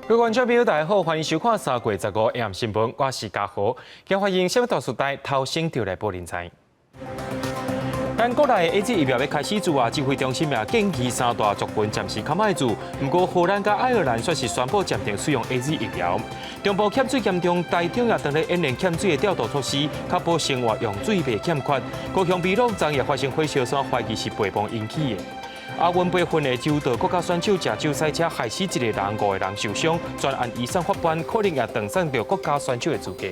各位觀眾朋友，大家好，歡迎收看3月15 AM 新聞，我是嘉豪，今歡迎新聞大時代頭先調來報人才。咱國內 AZ 疫苗欲開始注啊，指揮中心也建議三大族群暫時較莫注。毋過荷蘭佮愛爾蘭煞是宣布暫停使用 AZ 疫苗。中部欠水嚴重，台中也當咧演練欠水的調度措施，確保生活用水袂欠缺。高雄美濃昨夜發生火燒山，懷疑是白棒引起的。亞運培訓的柔道國家選手食酒賽車害死一個人，五個人受傷，全案移送法辦，可能也斷送著國家選手的資格。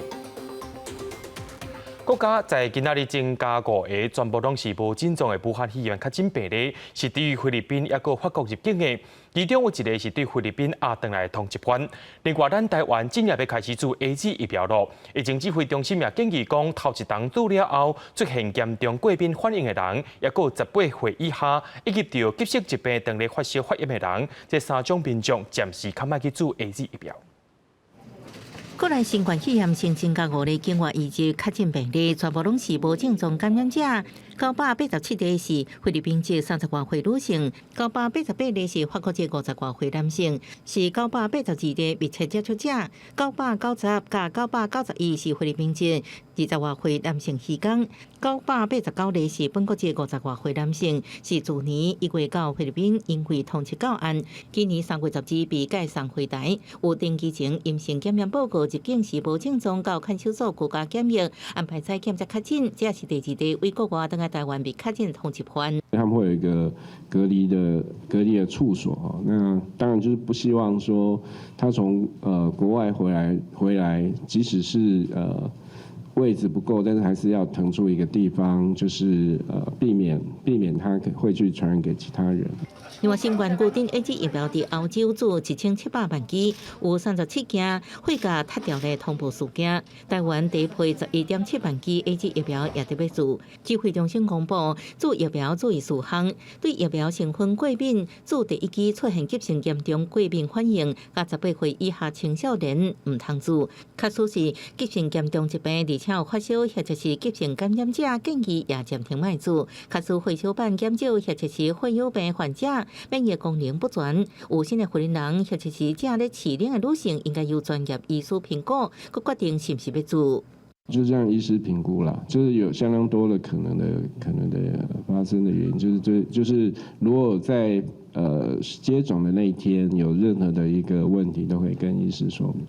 國家在今仔日增加五个，全部攏是無症狀的武漢肺炎確診病例，是對菲律賓抑閣法國入境的。其中有一个是對菲律賓押轉來的通緝犯。另外，咱台灣今日欲開始注 AZ 疫苗囉。疫情指揮中心也建議講，頭一針注了後出現嚴重過敏反應的人，抑閣18歲以下，以及著急性疾病當咧發燒發炎的人，這三種民眾暫時較莫去注 AZ 疫苗。國內新冠肺炎新增加五个境外移入確診病例，全部攏是無症狀感染者。987个是菲律賓籍30外歲女性，988个是法國籍50外歲男性，是982个密切接觸者。990佮991是菲律賓籍20外歲男性漁工，989个是本國籍50外歲男性，是去年1月到菲律賓因為通緝到案，今年3月12被解送回台，有登機前陰性檢驗報告，入境時無症狀到看守所居家檢疫，安排採檢才確診，這是第二个為國外轉來台灣被確診通緝犯。他們會有一個隔離的處所哦，那當然就是不希望說他從國外回來，即使是位置不夠，但是還是要騰出一個地方，就是避免他會去傳染給其他人。另外，新冠固定 AZ 疫苗佇歐洲注1700萬劑，有37件血鉀脫掉的通報事件。台灣第一批11.7萬劑 AZ 疫苗也佇欲注。指揮中心公布注疫苗注意事項，對疫苗成分過敏、注第一劑出現急性嚴重過敏反應，佮18歲以下青少年毋通注。假使是急性嚴重疾病，而且有發燒或者是急性感染者，建議也暫停莫注。假使血小板減少或者是血友病患者，免疫功能不全、有新的懷孕人或者是正咧飼奶的女性，應該由專業醫師評估，閣決定是毋是欲注。就這樣，醫師評估啦，就是有相當多的可能的發生的原因，就是這就是如果在接種的那一天有任何的一個問題，都會跟醫師說明。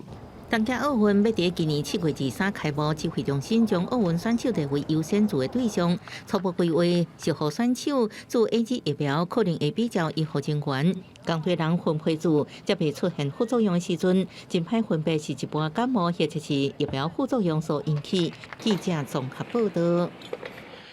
東京奧運欲佇今年7月23開幕，指揮中心將奧運選手列為優先注的對象。初步規劃是予選手注 AZ 疫苗，可能會比照醫護人員、工作人分批注，才袂出現副作用的時陣，真歹分辨是一般感冒或者是疫苗副作用所引起。記者綜合報道。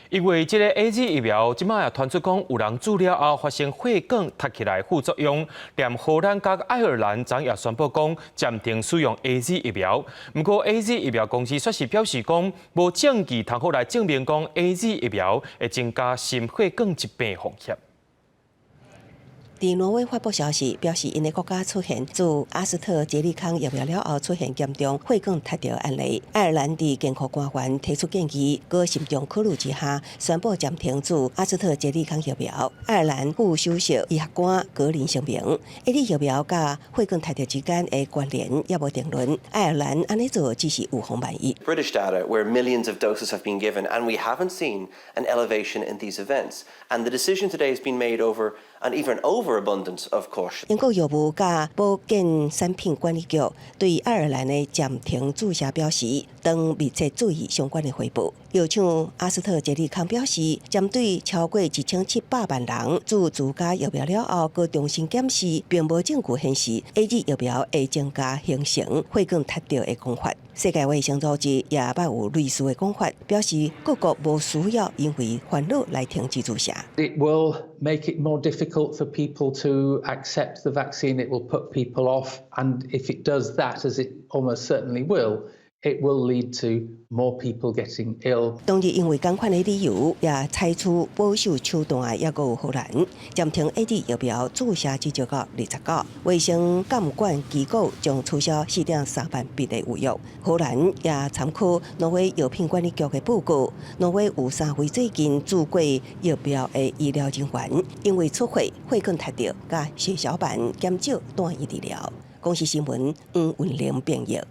因為這个 AZ 疫苗，這擺也傳出講有人注了後發生血管凸起來副作用，連荷蘭佮愛爾蘭昨也宣布講暫停使用 AZ 疫苗。毋過 AZ 疫苗公司煞是表示講，無證據通好來證明講 AZ 疫苗會增加心血管疾病風險。佇挪威發布消息，表示𪜶的國家出現注阿斯特捷利康疫苗了後出現嚴重血管塌掉案例。愛爾蘭佇健康官員提出建議，閣慎重考慮之下，宣布暫停注阿斯特捷利康疫苗。愛爾蘭副首席醫學官格林聲明，AZ 疫苗佮血管塌掉之間的關聯猶無定論。愛爾蘭按呢做只是預防萬一。 British data where millions of doses have been given, and we haven't seen an elevation in these events. And the decision today has been made over an even overabundance of caution. 英國藥物佮保健產品管理局對愛爾蘭的暫停注射表示，當密切注意相關的回報。藥廠阿斯特捷利康表示，針對超過1700萬人注自家疫苗了後，閣重新檢視，並無證據顯示 AZ 疫苗會增加形成血管塌掉的講法。世界衛生組織也捌有類似的講法，表示各國無需要因為煩惱來停止注射。 It will make it more difficult for people to accept the vaccine. It will put people off, and if it does that, as it almost certainly will, it will lead to more people getting ill. 當日因為仝款的理由，也採取保守手段的，猶閣有荷蘭暫停 AZ 疫苗注射至少到29。衛生監管機構將取消4.3萬筆的預約。荷蘭也參考挪威藥品管理局的報告，挪威有三位最近注過疫苗的醫療人員，因為出血、血管塌掉、佮血小板減少，住院治療。公視新聞黃雲玲編譯。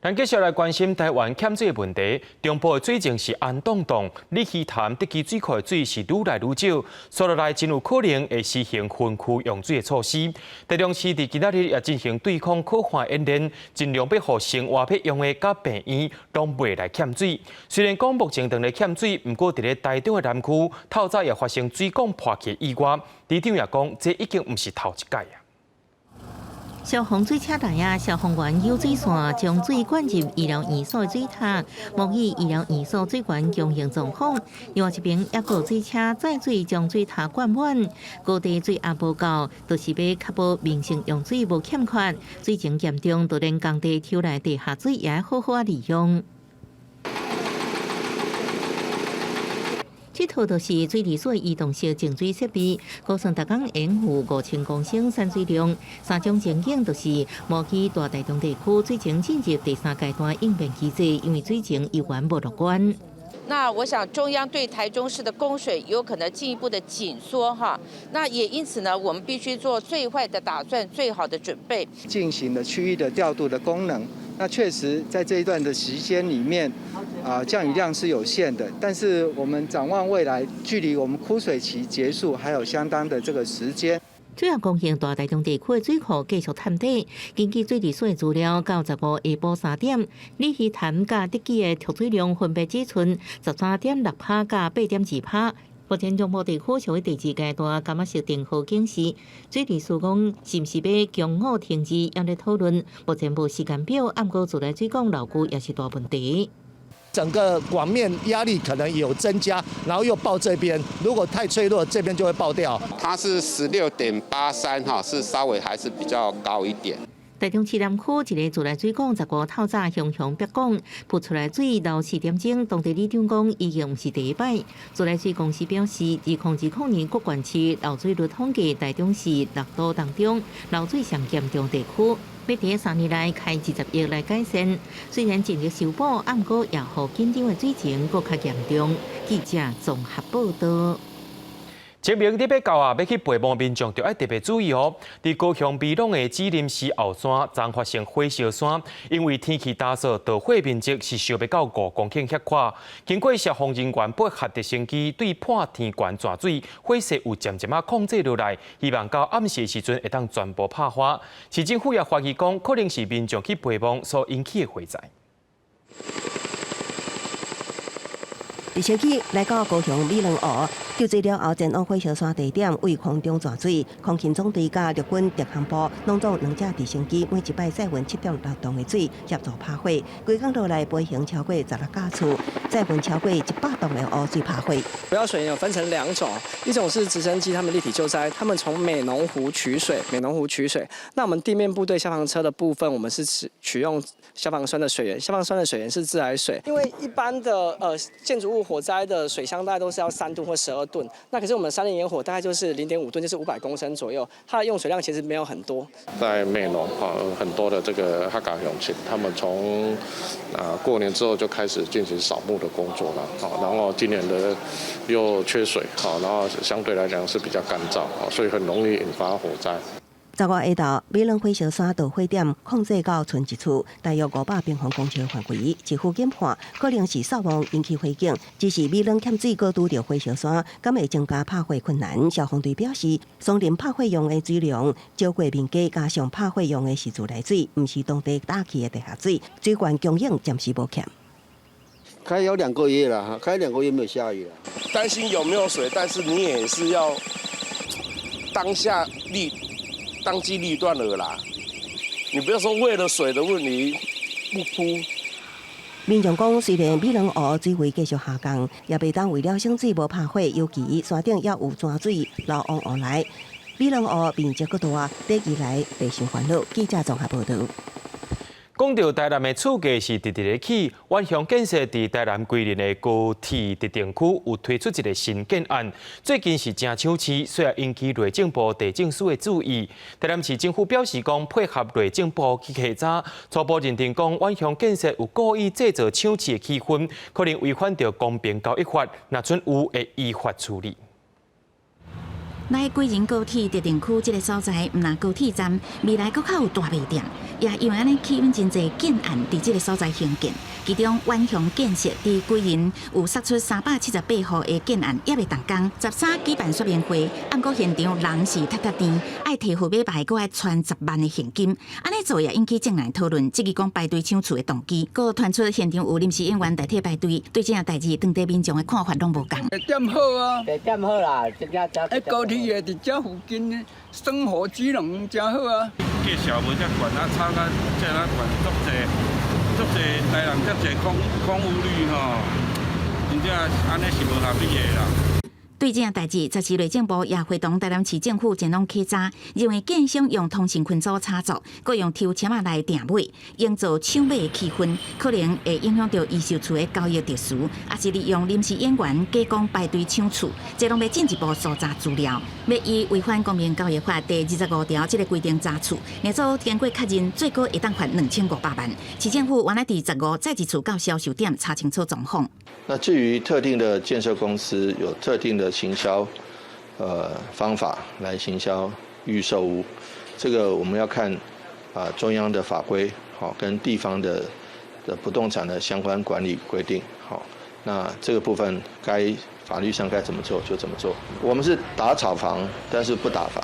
咱繼續來關心台灣欠水的問題。中部的水情是紅當當，鯉魚潭德基水庫的水是愈來愈少，煞落來真有可能會實行分區用水的措施。台中市佇今仔日也進行對抗可旱演練，盡量欲予生活欲用的佮病院攏袂來欠水。雖然講目前當咧欠水，毋過佇咧台中的南區，透早也發生水管破去的意外。里長也講，這已經毋是頭一擺啊。消防水車來啊！消防員游水線將水灌入醫療院所的水塔，模擬醫療院所水源供應狀況。另外一邊，抑閣有水車載水將水塔灌滿。高地水壓無夠，就是欲確保民生用水無欠缺。水情嚴重，就連工地抽來地下水也愛好好仔利用。這套就是水利署移動式淨水設備，估算逐工應付5000公升產水量。三種情景就是模擬大台中地區水情進入第三階段應變機制，因為水情猶原無樂觀。那我想中央對台中市的供水有可能進一步的緊縮哈，那也因此呢，我們必須做最壞的打算，最好的準備，進行了區域的調度的功能。那確實在這一段的時間裡面，降雨量是有限的，但是我們展望未來，距離我們枯水期結束還有相當的這個時間。主要貢獻大台中地區的水庫繼續探底。根據水利署的資料，到15下晡3點，鯉魚潭佮德基的蓄水量分別只賰13.6趴佮8.2趴。目前中部地區屬於第二階段，感覺是定好警示。水利署講，是毋是欲供五停二，猶咧討論。目前無時間表，毋過自來水管漏舊也是大問題。整個管面壓力可能有增加，然後又爆這邊，如果太脆弱，這邊就會爆掉。它是16.83哈，是稍微還是比較高一點。台中市南區一個自來水管15透早熊熊煏管，噴出來水流4點鐘，當地里長講已經毋是第一擺。自來水公司表示，2020年國縣市漏水率統計，台中市六都當中漏水上嚴重地區，欲佇3年內開20億來改善。雖然盡力修補，毋過也予緊張的水情閣較嚴重。記者綜合報道。清明節欲到啊，欲去陪墓民眾就愛特別注意哦。佇高雄美濃的子林寺後山，昨發生火燒山，因為天氣乾燥，著火面積是燒欲到5公頃遐闊。經過消防人員配合直升機對破天懸泉水，火勢有漸漸仔控制落來，希望到暗時的時陣會當全部拍花。市政府也懷疑講，可能是民眾去陪墓所引起的火災。直升機來到高雄美濃湖，救災了後前往火燒山地點，為空中泉水，空勤總隊佮陸軍特航部，攏總兩架直升機，每一擺載運7.6噸的水協助拍火。規工落來飛行超過16架次，載運超過100噸的污水拍火。主要水源有分成兩種，一種是直升機，他們立體救災，他們從美濃湖取水，美濃湖取水。那我們地面部隊消防車的部分，我們是取用消防栓的水源，消防栓的水源是自來水。因為一般的建築物火災的水箱大概都是要3噸或12噸，那可是我們山林野火大概就是0.5噸，就是500公升左右，它的用水量其實沒有很多。在美濃啊，很多的這個客家鄉親，他們從過年之後就開始進行掃墓的工作了，啊，然後今年的又缺水，啊，然後相對來講是比較乾燥，啊，所以很容易引發火災。15下晝，美濃火燒山導火點控制到賰一處，大約500平方公尺範圍，政府研判可能是掃墓引起火警，只是美濃欠水閣拄著火燒山，敢會增加拍火困難？消防隊表示，松林拍火用的水量少過民家，加上拍火用的是自來水，毋是當地打起的地下水，水源供應暫時無欠。開有兩個月了，開兩個月沒有下雨了，擔心有沒有水，但是你也是要當下立。當機立斷了啦，你不要說為了水的問題不鋪。民眾講，雖然美濃湖水位繼續下降，也袂當為了省水無拍火，尤其山頂猶有泉水流往湖內。美濃湖面積閣大，短期內袂傷煩惱。記者綜合報導。講到台南的厝價是直直咧起，遠雄建設佇台南歸仁的高鐵特定區有推出一個新建案，最近是誠搶市，所以引起內政部地政署的注意。台南市政府表示講，配合內政部去稽查，初步認定講遠雄建設有故意製造搶市的氣氛，可能違反著公平交易法，若準有會依法處理。來歸仁高鐵特定區這个所在，毋但高鐵站，未來閣較有大賣店，也因為按呢吸引真濟建案佇這个所在興建。其中，遠雄建設佇歸仁有釋出378戶的建案，猶未動工，13舉辦說明會。毋過現場人是踢踢甜，愛提號碼牌，閣愛揣10萬的現金。按呢做也引起眾人討論，質疑講排隊搶厝的動機。閣傳出現場有臨時演員代替排隊，對這件代誌當地民眾的看法攏無仝。店好啊，店好啦，這欸，高鐵的佇遮附近，生活機能誠好啊。價錢無遮懸，啊，炒甲遮爾懸，足濟足濟台人遮濟空空屋率吼，真正按呢是無合理的啦。對這件代誌，14內政部也會同台南市政府前往稽查，認為建商用通訊群組炒作，閣用抽籤仔來訂買，營造搶買的氣氛，可能會影響著預售厝的交易秩序，抑是利用臨時演員假講排隊搶厝，這攏欲進一步搜查資料，欲依違反公平交易法第25條這个規定查處，若做經過確認，最高會當罰2500萬。市政府原來佇15再一次到銷售點查清楚狀況。那至於特定的建設公司有特定的行銷方法來行銷預售屋，這個我們要看啊中央的法規，好跟地方的不動產的相關管理規定，好，那這個部分該法律上該怎麼做就怎麼做。我們是打炒房，但是不打房，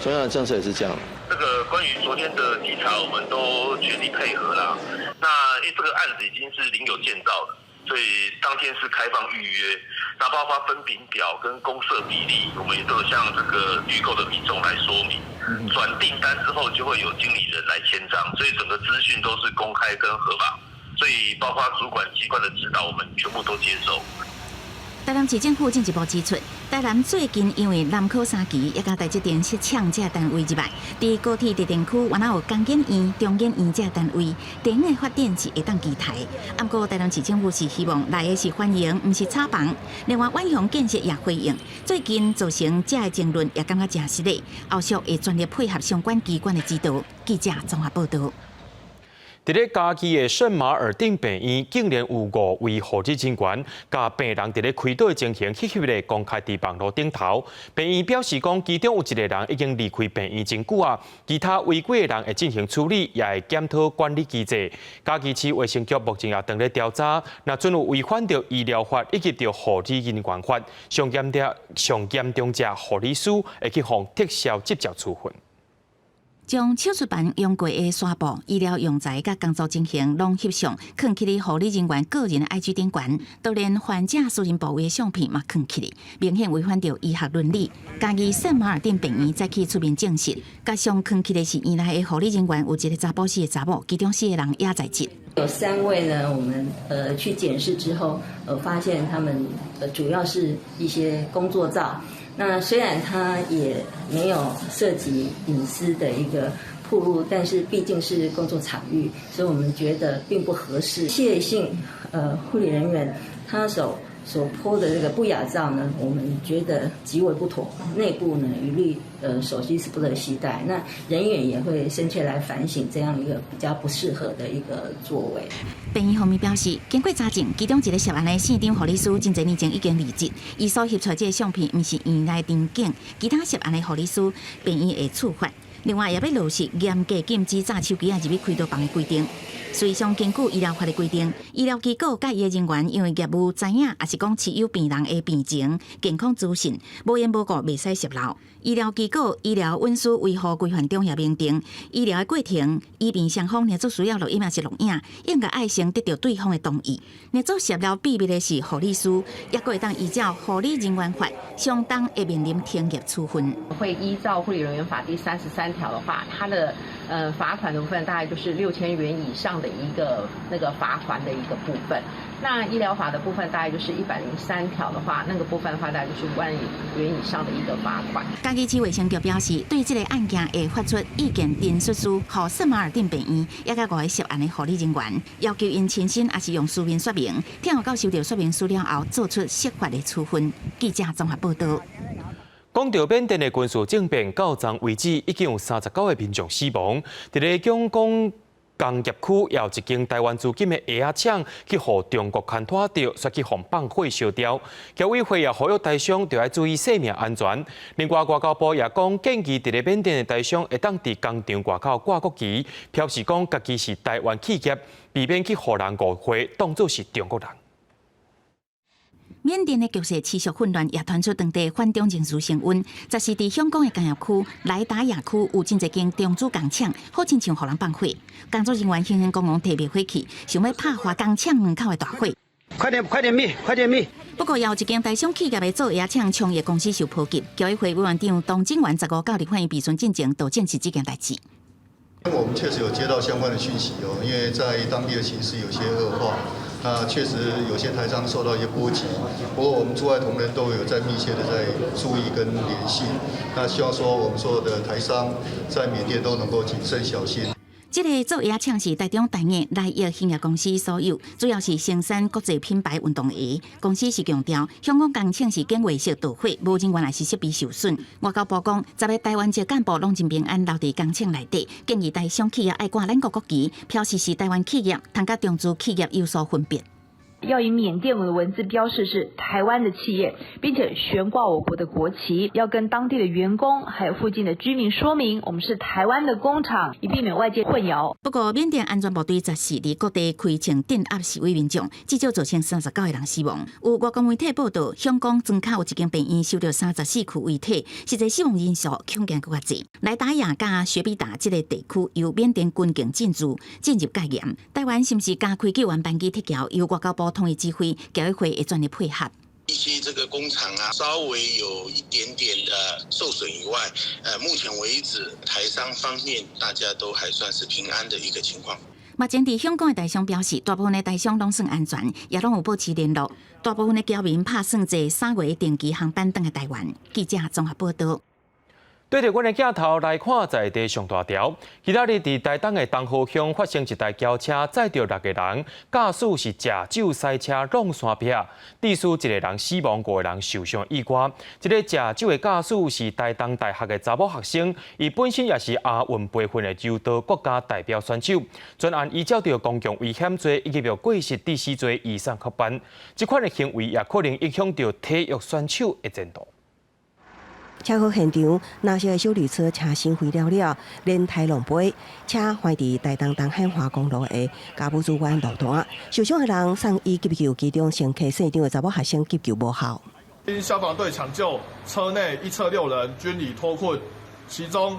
中央的政策也是這樣。這個關於昨天的稽查，我們都全力配合啦。那因為這個案子已經是另有建造的。所以當天是開放預約，那包括分餅表跟公設比例，我們也都有向這個預購的民眾來說明。轉訂單之後就會有經理人來簽章，所以整個資訊都是公開跟合法。所以包括主管機關的指導，我們全部都接受。台南市政府進一步指出，台南最近因為南科三期，也佮台積電設廠這單位入來，佇高鐵特定區，原來有工研院、中研院這單位，電影的發展是會當期待。毋過台南市政府是希望來的是歡迎，毋是炒房。另外，遠雄建設也回應，最近造成這个爭論，也感覺誠失禮，後續會全力配合相關機關的指導。記者綜合報導。佇咧嘉義的聖馬爾定病院，竟然有五位護理人員，共病人佇咧開刀的情形，翕翕咧公開佇網路頂頭。病院表示講，其中有一個人已經離開病院真久啊，其他違規的人會進行處理，也會檢討管理機制。嘉義市衛生局目前也正咧調查，若真有違反著醫療法以及著護理人員法，上嚴重者護理師會去予撤銷執照處分。將手術房用過的紗布、醫療用材佮工作情形攏翕相，囥佇咧護理人員個人的 IG 頂懸，都連患者私人部位的相片嘛囥起來，明顯違反著醫學倫理。嘉義聖馬爾定病院早起出面證實，共相囥起來是院內的護理人員有一個查埔四个查某，其中四個人也在職。有三位呢，我們去檢視之後，發現他們主要是一些工作照。那雖然他也沒有涉及隱私的一個暴露，但是畢竟是工作場域，所以我們覺得並不合適。謝姓護理人員他所 po 的這個不雅照呢，我們覺得極為不妥。內部呢一律手機是不得攜帶，那人員也會深切來反省這樣一個比較不適合的一個作為。病院方面表示，經過查證，其中一個涉案的姓張護理師真濟年前已經離職，伊所翕出來這個相片毋是院內場景，其他涉案的護理師，病院會處罰。另外，也欲落實嚴格禁止詐手機仔入去開刀房的規定。實際上，根據醫療法的規定，醫療機構佮伊的人員因為業務知影，抑是講持有病人的病情、健康資訊，無緣無故袂使洩露。醫療機構醫療隱私維護規範中也明定，醫療的過程，醫病雙方若做需要錄音抑是錄影，應該愛先得著對方的同意。若做洩露秘密的是護理師，抑閣會當依照護理人員法，相當會面臨停業處分。會依照護理人員法第33條的話，它的罰款的部分大概就是6000元以上的一個那個罰款的一個部分。那醫療法的部分大概就是103條的話，那個部分的話大概就是5萬元以上的一個罰款。嘉義市衛生局表示，對這個案件會發出意見陳述書，予聖馬爾定病院，也佮五个涉案的護理人員，要求𪜶親身抑是用書面說明，聽候到收著說明書了後，做出適法的處分。記者綜合報道。講著緬甸的軍事政變到昨為止，已經有39個民眾死亡。佇咧總統工業區也有一間台灣資金的鞋仔廠去予中國牽拖著，煞去予放火燒掉。僑委會也呼籲台商著愛注意生命安全。另外，外交部也講建議佇咧緬甸的台商會當佇工廠外口掛國旗，表示講家己是台灣企業，避免去予人誤會，當做是中國人。緬甸的局勢持續混亂，也傳出當地反中情緒升溫。十四佇香港的工業區萊達亞區有真濟間中資工廠，好親像予人放火。工作人員興興講講提滅火器，想欲拍破工廠門口的大火。快點，快點滅，快點滅！不過，也有一間台商企業的做鞋仔廠創業公司受波及。僑委會委員長董正元15到立法院備詢進前，都證實這件代誌。我們確實有接到相關的訊息哦，因為在當地的形勢有些惡化，那確實有些台商受到一些波及。不過我們駐外同仁都有在密切的在注意跟聯繫，那希望說我們所有的台商在緬甸都能夠謹慎小心。這个做鞋仔廠是台中大業來益興業公司所有，主要是生產國際品牌運動鞋。公司是強調，香港工廠是簡化式導火，無人員抑是設備受損。外交部講，10个台灣籍幹部攏真平安留佇工廠內底，建議台商企業愛掛咱國國旗，表示是台灣企業，通佮中資企業有所分別。要以緬甸文的文字標示是台灣的企業，並且懸掛我國的國旗，要跟當地的員工還有附近的居民說明，我們是台灣的工廠，以避免外界混淆。不過，緬甸安全部隊14佇各地開槍鎮壓示威民眾，至少造成39個人死亡。有外國媒體報道，香港莊跤有一間病院收著34具遺體，實際死亡人數恐驚閣較濟。萊達亞佮雪比達這个地區由緬甸軍警進駐進入戒嚴。台灣是毋是加開救援班機撤僑？由外交部統一指揮，僑委會會全力配合。一些這個工廠啊，稍微有一點點的受損以外，目前為止台商方面大家都還算是平安的一個情況。目前佇香港的台商表示，大部分的台商攏算安全，也攏有保持聯絡。大部分的僑民拍算坐3月定期航班轉來台灣。記者綜合報道。對著阮的鏡頭來看，在地上大條。今仔日佇台東的東河鄉發生一台轎車載著六個人，駕駛是食酒駛車挵山壁，致使一個人死亡，五個人受傷意外。這个食酒的駕駛是台東大學的查某學生，伊本身也是亞運培訓的柔道國家代表選手。全案依照著公共危險罪以及過失致死罪移送法辦。這款的行為也可能影響著體育選手的前途。車禍現場，藍色的休旅車車身毀了了，連胎攏飛，車橫佇台東東漢華公路的甲母子灣路段，受傷的人送醫急救，其中乘客姓張的查某學生急救無效。經消防隊搶救，車內一車六人均已脫困，其中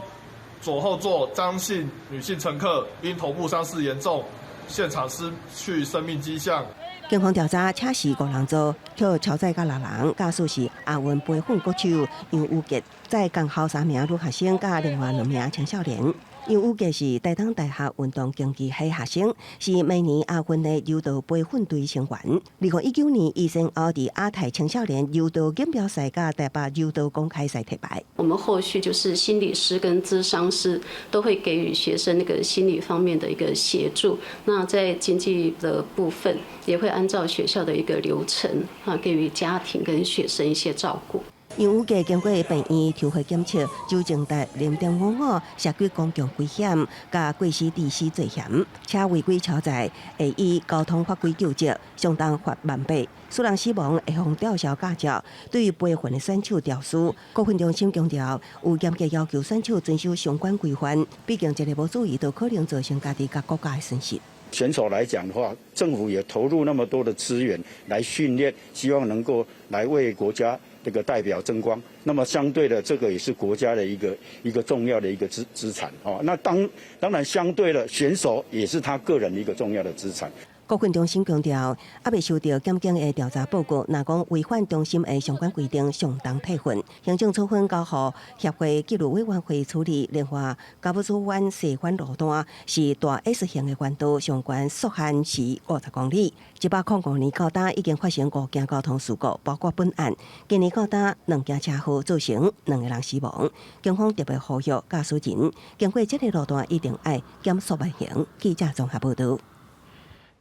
左後座張姓女性乘客因頭部傷勢嚴重，現場失去生命跡象。警方調查，車是五人座，予超載佮六人，駕駛是亞運培訓國手楊宇傑，載共校三名女學生佮另外兩名青少年。楊宇傑是台東大學運動競技系學生，是每年亞運的柔道培訓隊成員。2019年，伊先後佇亞太青少年柔道錦標賽佮台北柔道公開賽提牌。我們後續就是心理師跟諮商師都會給予學生那個心理方面的一個協助。那在經濟的部分，也會按照學校的一個流程啊，給予家庭跟學生一些照顧。楊宇傑經過病院抽血檢測，酒精達0.55，涉及公共危險佮過失致死罪嫌，車違規超載，會依交通法規究責，相當罰18,000。使人死亡會予吊銷駕照。對於培訓的選手調書，國訓中心強調，有嚴格要求選手遵守相關規範。畢竟一个無注意，都可能造成家己佮國家的損失。選手來講的話，政府也投入那麼多的資源來訓練，希望能夠來為國家這個代表爭光。那麼相對的，這個也是國家的一個重要的一個資產哦。那當然相對的，選手也是他個人一個重要的資產。國訓中心強調，猶未收到檢警的調查報告，若講違反中心的相關規定，相當退訓。行政處分交予協會紀律委員會處理。另外，甲母子灣西環路段是大 S 型的彎道，上懸速限是50公里。105年到今已經發生五件交通事故，包括本案。今年到今兩件車禍造成兩個人死亡。警方特別呼籲駕駛人經過這个路段一定愛減速慢行。記者綜合報道。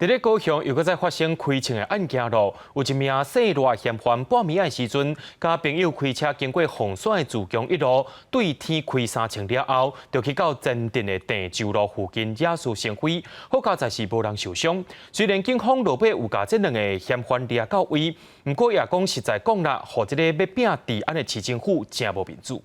佇咧高雄又閣再發生開槍的案件囉，有一名姓賴嫌犯半暝仔時陣，佮朋友開車經過鳳山的自強一路，對天開三槍了後，就去到前鎮的鄭州路附近惹事生非，好佳哉是無人受傷。雖然警方落尾有共這兩个嫌犯掠到位，毋過也講實在講啦，予這個欲拚治安的市政府誠無面子。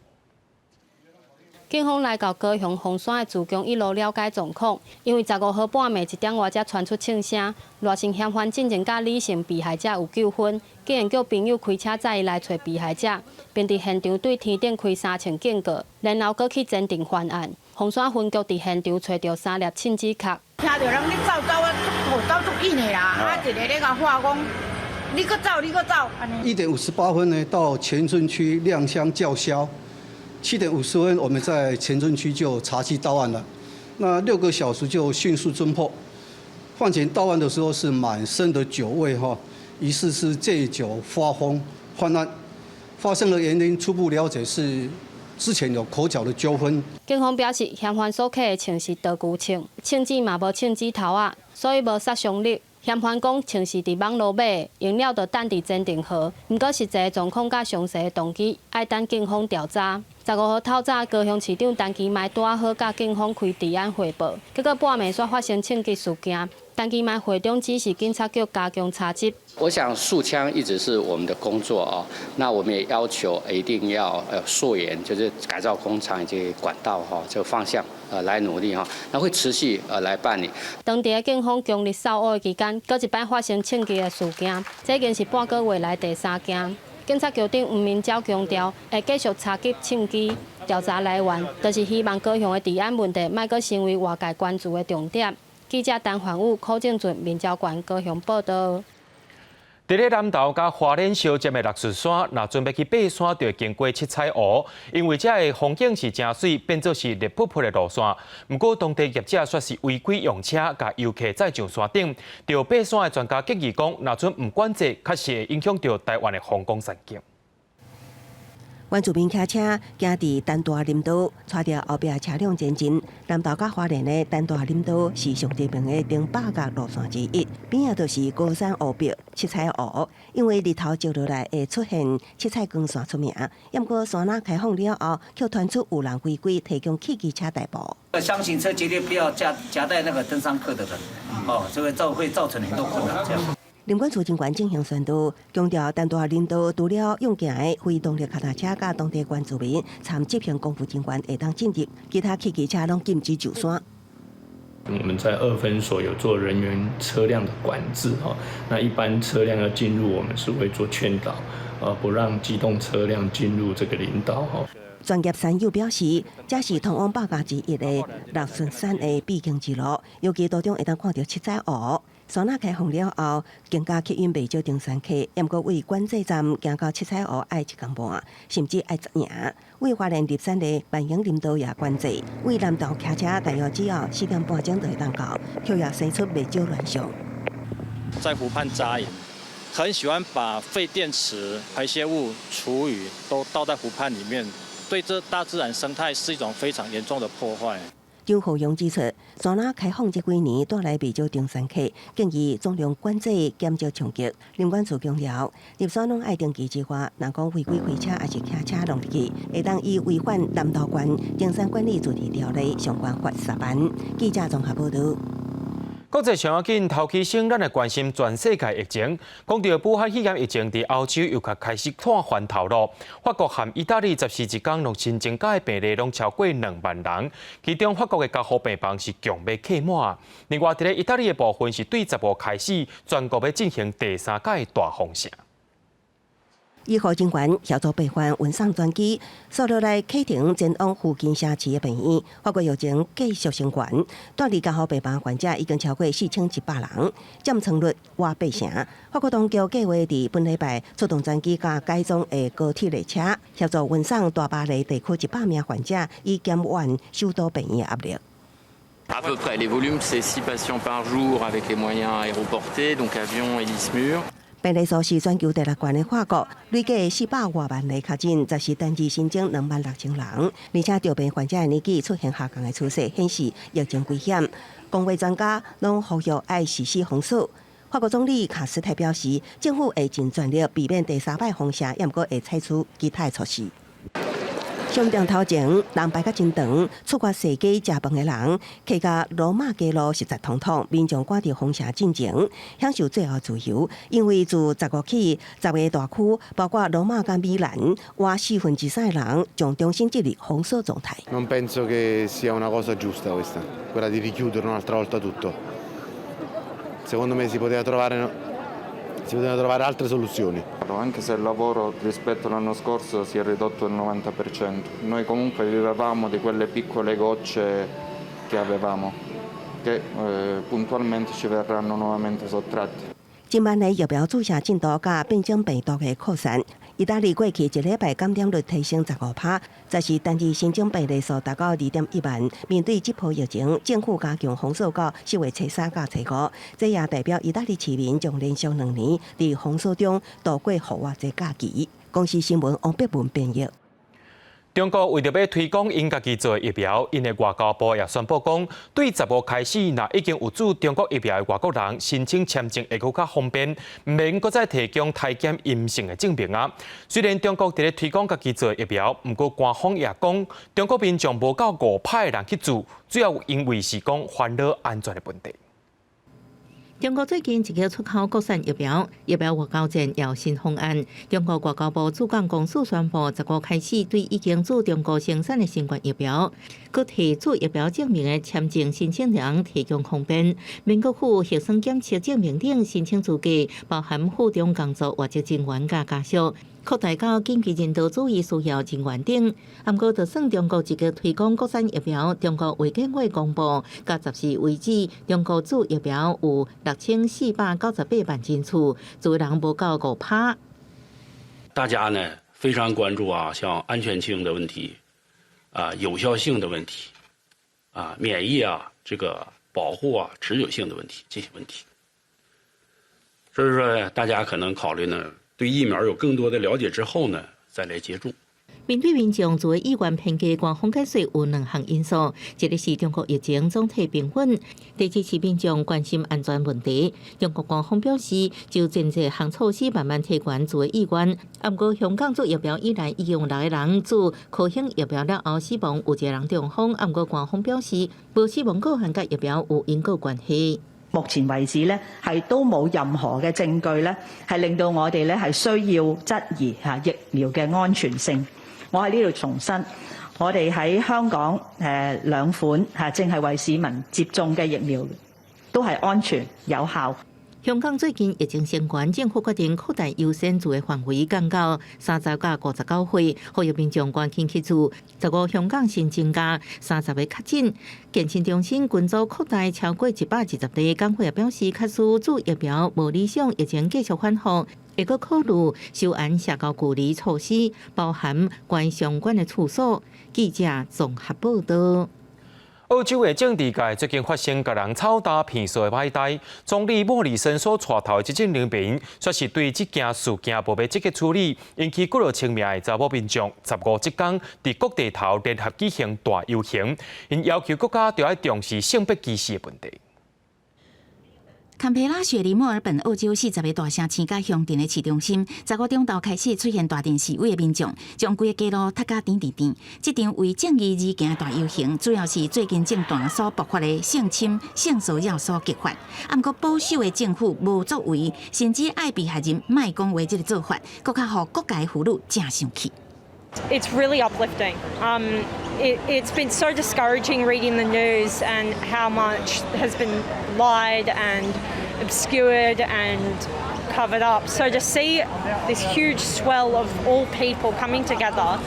警方來到高雄鳳山的自強一路了解狀況，因為15號半暝1點外才傳出槍聲，賴姓嫌犯進前佮李姓被害者有糾紛，竟然叫朋友開車載伊來揣被害者，並佇現場對天頂開三槍警告，然後閣去前鎮犯案。鳳山分局佇現場揣著三粒槍支殼。聽著人咧走走啊，走足緊的啦，啊一个咧共喊講，你閣走，你閣走，按呢。 1點58分呢，到前鎮區亮相叫囂。7點50分，我們在前鎮區就查緝到案了。那6個小時就迅速偵破。犯嫌到案的時候是滿身的酒味，哈，疑似是借酒發瘋犯案。發生的原因初步了解是之前有口角的糾紛。警方表示，嫌犯所揢的槍是道具槍，槍支嘛無槍支頭仔，所以無殺傷力。嫌犯講槍是佇網路買的，用了就等佇前鎮河。毋過實際狀況佮詳細的動機，愛等警方調查。15號透早，高雄市長陳其邁拄仔好佮警方開治安匯報，結果半暝煞發生槍擊事件。陳其邁會長指示警察局加強查緝。我想肅槍一直是我們的工作啊，那我們也要求一定要溯源，就是改造工廠以及管道哈，這個方向來努力哈，那會持續來辦理。當地的警方強力掃烏的期間，閣一擺發生槍擊的事件，這已經是半個月來第三件。警察局長吳明昭強調，會繼續查緝槍支，調查來源，就是希望高雄的治安問題莫閣成為外界關注的重點。記者陳焕武、柯正俊、民焦縣高雄報導。佇咧南投佮花蓮相接的六順山，若準備去爬山，就會經過七彩湖。因為遮的風景是誠媠，變做是熱噗噗的路線。毋過當地業者煞是違規用車，共遊客載上山頂。著爬山的專家建議講，若準毋管制，確實會影響著台灣的風光山景。原住民騎車行佇丹大林道，帶著後壁車輛前進。南投佮花蓮的丹大林道是上知名的登百岳路線之一，邊仔就是高山湖泊七彩湖。因為日頭照落來會出現七彩光線出名。毋過山若開放了後，卻傳出有人違規提供汽機車代步。廂型車絕對不要夾帶那個登山客的人，哦，這個會造成很多困擾。這樣。林管處人員進行宣導，強調丹大林道除了用行的非動力腳踏車佮當地原住民參執行公務人員會當進入，其他汽機車攏禁止上山。我們在二分所有做人員車輛的管制，哈，那一般車輛要進入，我們是會做勸導，不讓機動車輛進入這個林道，哈。專業山友表示，這是通往百岳之一的六順山的必經之路，尤其途中會當看著七彩湖。山仔開放了後，更加吸引袂少登山客。毋過為管制站行到七彩湖愛一工半，甚至愛十營。為花蓮入山的萬榮林道也管制，為南投騎車大約只要4點半鐘就會當到，卻也生出袂少亂象。在湖畔紮營，很喜歡把廢電池、排泄物、廚餘都倒在湖畔裡面，對這大自然生態是一種非常嚴重的破壞。張浩勇指出，山仔開放這幾年帶來袂少登山客，建議總量管制減少衝擊。林管處強調，入山攏愛登記之外，若講違規開車抑是騎車弄入去，會當以違反南投縣登山管理自治條例相關罰10萬。記者綜合報導。國際上要緊，頭起先，咱來關心全世界疫情。講著武漢肺炎疫情，佇歐洲又較開始湠番頭囉。法國和意大利14一工攏新增加的病例攏超過2萬人，其中法國的加護病房是強欲客滿。另外，佇咧意大利的部分是對15開始，全國欲進行第三擺大封城。醫護人員協助病患運送專機，紲落來啟程前往附近城市的病院。法國疫情繼續升懸，蹛佇加護病房患者已經超過4100人，佔床率倚八成。法國當局計劃佇本禮拜出動專機佮改裝的高鐵列車，協助運送大巴黎地區100名患者，以減緩首都病院的壓力。 À peu près, les volumes, c'est 6 patients par jour avec les moyens aéroportés, donc avion, Héli-SMUR. 病例數是全球第六懸的法國，累計400外萬例確診，十四單日新增26,000人，而且著病患者的年紀出現下降的趨勢，顯示疫情危險。公衛專家攏呼籲愛實施封鎖。法國總理卡斯泰表示，政府會盡全力避免第三擺封城，也毋過會採取其他措施。上鏡頭前，人排甲真長，出國踅街食飯的人，騎共羅馬街路實在通通，民眾趕佇封城進前，享受最後自由。因為自15起，10個大區，包括羅馬佮米蘭，倚四分之三的人將重新進入封鎖狀態。 Non penso che sia una cosa giusta questa, quella di richiudere un'altra volta tutto. Secondo me si potevano trovare altre soluzioni. Anche se il lavoro rispetto all'anno scorso si è ridotto del 90%, noi comunque vivevamo di quelle piccole gocce che avevamo, che puntualmente ci verranno nuovamente sottratte. 近萬的疫苗注射進度佮變種病毒的擴散，意大利過去一禮拜感染率提升15趴，這是單日新增病例數達到2.1萬。面對這波疫情，政府加強封鎖到4月初三到初五，這也代表意大利市民將連續2年佇封鎖中度過復活節假期。公視新聞王碧文編譯。中國為著欲推廣𪜶家己做的疫苗，𪜶的外交部也宣布講，對15開始，若已經有注中國疫苗的外國人申請簽證會閣較方便，毋免閣再提供篩檢陰性的證明啊。雖然中國佇咧推廣家己做的疫苗，毋過官方也講，中國民眾無夠5趴的人去注，主要因為是講煩惱安全的問題。中國最近積極出口國產疫苗，疫苗外交戰有新方案。中國外交部駐港公署宣布，15開始對已經注中國生產的新冠疫苗，閣提注疫苗證明的簽證申請人提供方便，免閣附核酸檢測證明等申請資格，包含赴中工作外籍人員佮家屬。擴大到緊急人道主義需要人員等。毋過，就算中國積極推廣國產疫苗，中國衛健委公布，到14為止，中國注疫苗有6498萬劑次，注人無夠5趴。大家呢非常關注啊，像安全性的問題，啊有效性的問題，啊免疫啊這個保護啊持久性的問題這些問題。所以說，大家可能考慮呢，對疫苗有更多的了解之後呢，再來接種。面對民眾注意願偏低，官方解釋有兩項因素，一個是中國疫情總體平穩，第二是民眾關心安全問題。中國官方表示，就真濟項措施慢慢提懸注意願。毋過香港注疫苗以來，已經有六個人注科興疫苗了後死亡，有一個人中風。毋過官方表示，無死亡個案佮疫苗有因果關係。目前為止咧，係都冇任何嘅證據咧，係令到我哋咧係需要質疑嚇疫苗嘅安全性。我喺呢度重申，我哋喺香港兩款嚇正係為市民接種嘅疫苗，都係安全有效。香港最近疫情升懸，政府決定擴大優先注的範圍，降到30到59歲，呼籲民眾趕緊去注。15香港新增加30個確診，健身中心群組擴大超過120例。工會也表示，假使注疫苗無理想，疫情繼續反覆，會閣考慮收緊社交距離措施，包含關相關的處所。記者綜合報道。澳洲的政治界最近發生共人臭焦騙數的歹代，總理莫里森所帶頭的執政聯盟，煞是對這件事件無欲積極處理，引起幾若千名的查某民眾15這工佇各地頭聯合舉行大遊行，𪜶要求國家著愛重視性別歧視的問題。堪培拉、雪梨、墨爾本，澳洲40個大城市佮鄉鎮的市中心，15中晝開始出現大陣示威的民眾，將規個街路塞甲甜甜甜。這場為正義而行的大遊行，主要是最近政壇所爆發的性侵、性騷擾所激發。毋過保守的政府無作為，甚至愛被害人莫講話這个做法，閣較予各界婦女誠生氣。 It's really uplifting. It's been so discouraging reading the news and how much has been lied and obscured and covered up. So to see this huge swell of all people coming together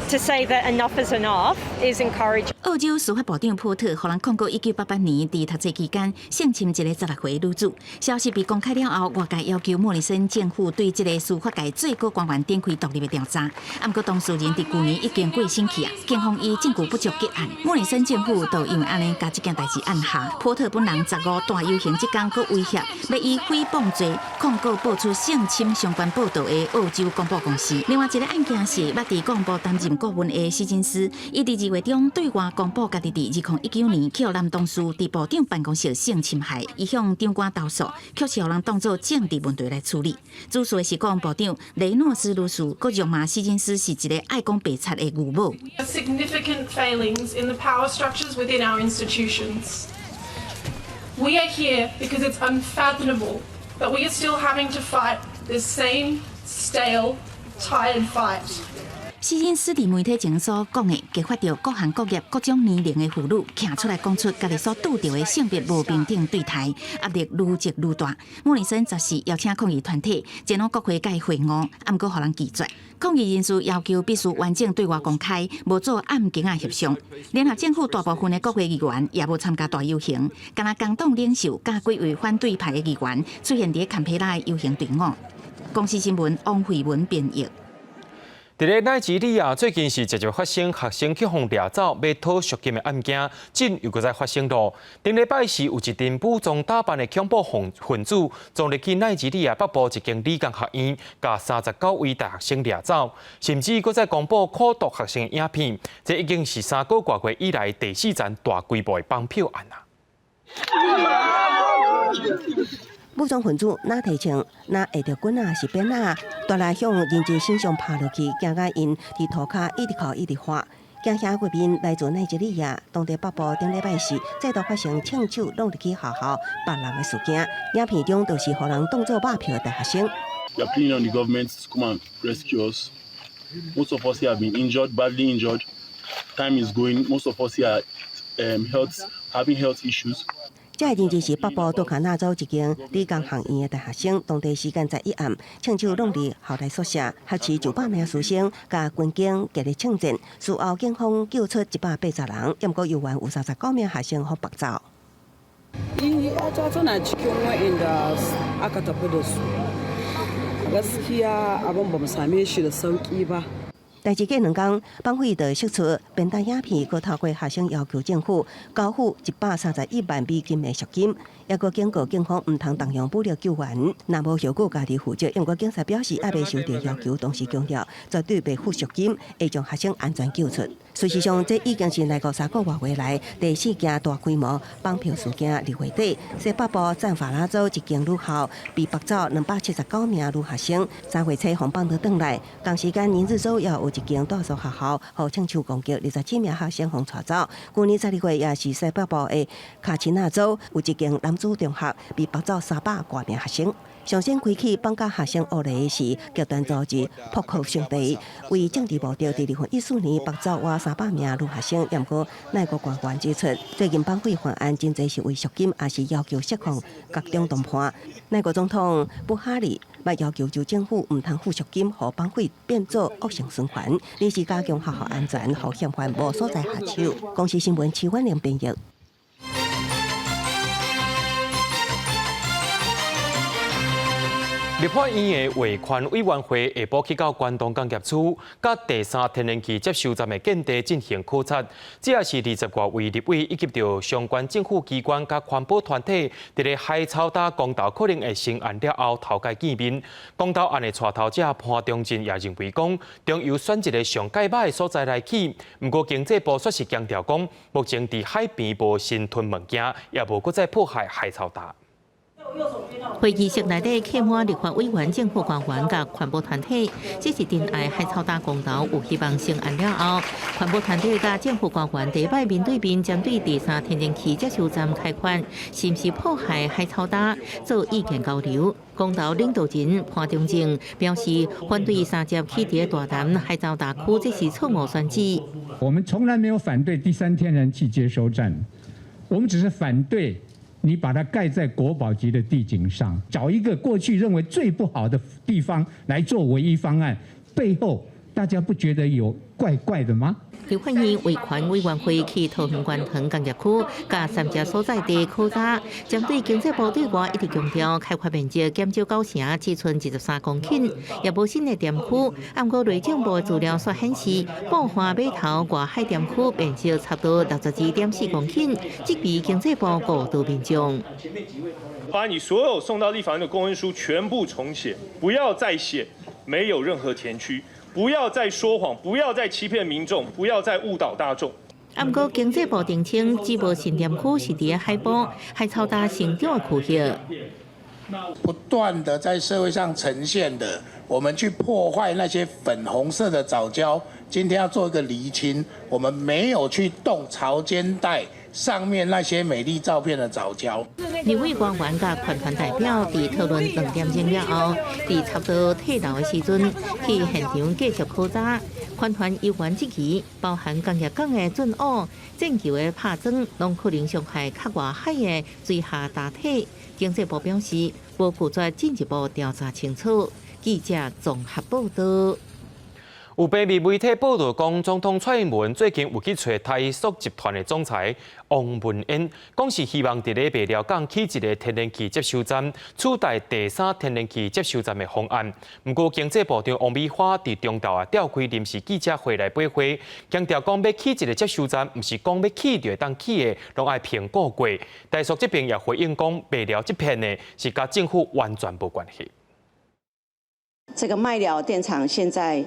to say that enough is enough is encouraging. 澳洲司法部長波特，予人控告1988年佇讀冊期間性侵一个16歲女子。消息被公開了後，外界要求莫里森政府對這个司法界最高官員展開獨立的調查。毋過當事人佇舊年已經過身去啊，警方以證據不足結案。莫里森政府就因為按呢，共這件代誌按下。波特本人15大遊行這工，閣威脅欲以誹謗罪控告報出性侵相關報道的澳洲廣播公司。另外一个案件是捌佇廣播擔任顧問的史金斯，伊佇2月中對外公布家己佇2019年去予男同事佇部長辦公室性侵害，伊向長官投訴，卻是予人當做政治問題來處理。主訴的是講部長雷諾斯女士，閣辱罵史金斯是一个愛講白賊的牛母。 Significant failings in the power structures within our institutions. We are here because it's unfathomable that we are still having to fight this same stale, tired fight. 史金斯佇媒體前所講的，激發著各行各業、各種年齡的婦女，徛出來講出家己所拄著的性別無平等對待，壓力愈積愈大。莫里森十四邀請抗議團體前往國會共伊會晤，毋過予人拒絕。抗議人士要求必須完整對外公開，無做暗間仔協商。聯合政府大部分的國會議員也無參加大遊行，干焦工黨領袖佮幾位反對派的議員出現佇坎培拉的遊行隊伍。公視新聞王慧文編譯。佇咧奈及利亞最近是常常發生學生去予掠走欲討贖金的案件，這又閣再發生囉。頂禮拜四有一陣武裝打扮的恐怖分子，衝入去奈及利亞北部一間理工學院，共39位大學生掠走，甚至閣再公布苦毒學生的影片。這已經是3個外月以來第四樁大規模的綁票案啊！武裝分子若提槍，若握著棍仔是鞭仔，帶來向人質身上拍落去，驚甲𪜶佇塗跤一直哭一直喊。驚嚇畫面來自奈及利亞當地北部頂禮拜四再度發生槍手闖入去學校縛人的事件，影片中就是予人當做肉票的大學生。 We are pleading on the government to come and rescue us. Most of us here have been injured, badly injured. Time is going. Most of us here are having health issues. 這个人質是北部多卡納州一間理工學院的大學生，當地時間11暗，槍手闖入校內宿舍，挾持900名師生，共軍警激烈槍戰，事後警方救出180人，毋過猶原有39名學生予縛走。 ‘Yata tana cikin waɗanda aka tafi da su. Gaskiya abin ba mu same shi da sauƙi ba. 代誌過2工，綁匪就釋出鞭打影片，閣透過學生要求政府交付131萬美金的贖金，抑閣警告警方毋通動用武力救援，若無後果家己負責。毋過警察表示，猶未收到要求，同時強調絕對袂付贖金，會將學生安全救出。事實上，這已經是內國3個外月來第四件大規模綁票事件。2月底，西北部贊法拉州一間女校被縛走279名女學生，3月初予放倒轉來。同時間，尼日州也有一間住宿學校，予槍手攻擊，27名學生予帶走。舊年12月，也是西北部的卡奇納州有一間男子中學被縛走300外名學生。上先開啟綁架學生惡例的是極端組織博科兄弟，為政治目的，佇2014年縛走倚300名女學生。毋過內國官員指出，最近綁匪犯案真濟是為贖金，抑是要求釋放獄中同伴。內國總統布哈里捌要求州政府毋通付贖金，予綁匪變做惡性循環，而是加強學校安全，予嫌犯無所在下手。公視新聞徐婉玲編譯。立法院的衛環委員會下晡去到關東工業區，佮第三天然氣接收站的建地進行考察。這也是20外位立委以及著相關政府機關佮環保團體，佇咧海草礁公投可能會成案了後，頭擺見面。公投案的帶頭者潘忠政也認為講，中油選一个上蓋歹的所在來起。毋過經濟部煞是強調講，目前佇海邊無新吞物件，也無閣再破壞海草礁。會議室內底客滿立法委員、政府官員佮環保團體，這是珍愛海草礁公投有希望成案了後，環保團體佮政府官員第一擺面對面針對第三天然氣接收站開發，是毋是破壞海草礁做意見交流。公投領導人潘忠政表示，反對三接起佇大潭海草礁區，這是錯誤選址。我們從來沒有反對第三天然氣接收站，我們只是反對。你把它蓋在國寶級的地景上，找一個過去認為最不好的地方來做唯一方案，背後大家不覺得有怪怪的嗎？立法院維權委員會去桃園觀塘工業區，佮三接所在地考察，針對經濟部對外一直強調開發面積減少9成，只賰23公頃，也無新的砧區。毋過內政部的資料煞顯示，埔岸碼頭外海砧區面積差不多62.4公頃，質疑經濟部誤導民眾。把你所有送到立法院的公文書全部重寫，不要再寫沒有任何填區。不要再說謊，不要再欺騙民眾，不要再誤導大眾。毋過經濟部澄清，只無新砧區是佇海埔，海草礁成長的區域。不斷的在社會上呈現的，我們去破壞那些粉紅色的藻礁，今天要做一個釐清，我們沒有去動潮間帶上面那些美麗照片的藻礁。立委官員佮環團代表佇討論2點鐘了後，佇差不多退樓的時陣，去現場繼續考察。環團有關質疑，包含工業港的圳澳、戰球的拍樁，攏可能傷害較外海的水下礁體。經濟部表示，無拒絕進一步調查清楚。記者綜合報道。有平面媒體報導講，總統蔡英文最近有去揣台塑集團的總裁王文淵，講是希望佇咧麥寮港起一个天然氣接收站，取代第三天然氣接收站的方案。毋過經濟部長王美花佇中晝啊召開臨時記者會來駁回，強調講欲起一个接收站，毋是講欲起就會當起的，攏愛評估過。台塑這邊也回應講，麥寮這片呢是佮政府完全無關係。這個麥寮電廠現在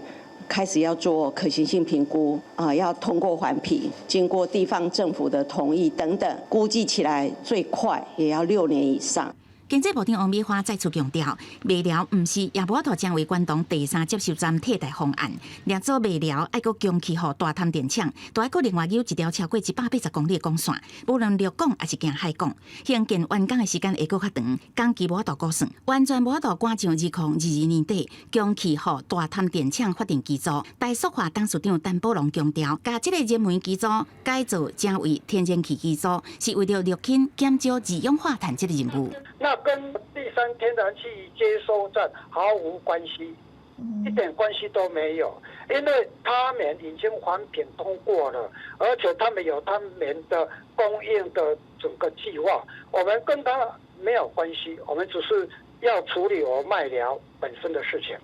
開始要做可行性評估啊，要通過環評，經過地方政府的同意等等，估計起來最快也要6年以上。經濟部長王美花再次強調，麥寮毋是也無法度成為關東第三接收站替代方案。若做麥寮愛閣供氣予大潭電廠，就愛閣另外有一條超過180公里的管線，無論陸港抑是經海港，興建完工的時間會閣較長，工期無法度估算，完全無法度趕上2022年底供氣予大潭電廠發電機組。台塑化董事長陳寶龍強調，共這个燃煤機組改造成為天然氣機組，是為著綠氫減少二氧化碳這个任務。那跟第三天然氣接收站毫無關係，一點關係都沒有，因為他們已經環評通過了，而且他們有他們的供應的整個計劃，我們跟他沒有關係，我們只是要處理我麥寮本身的事情。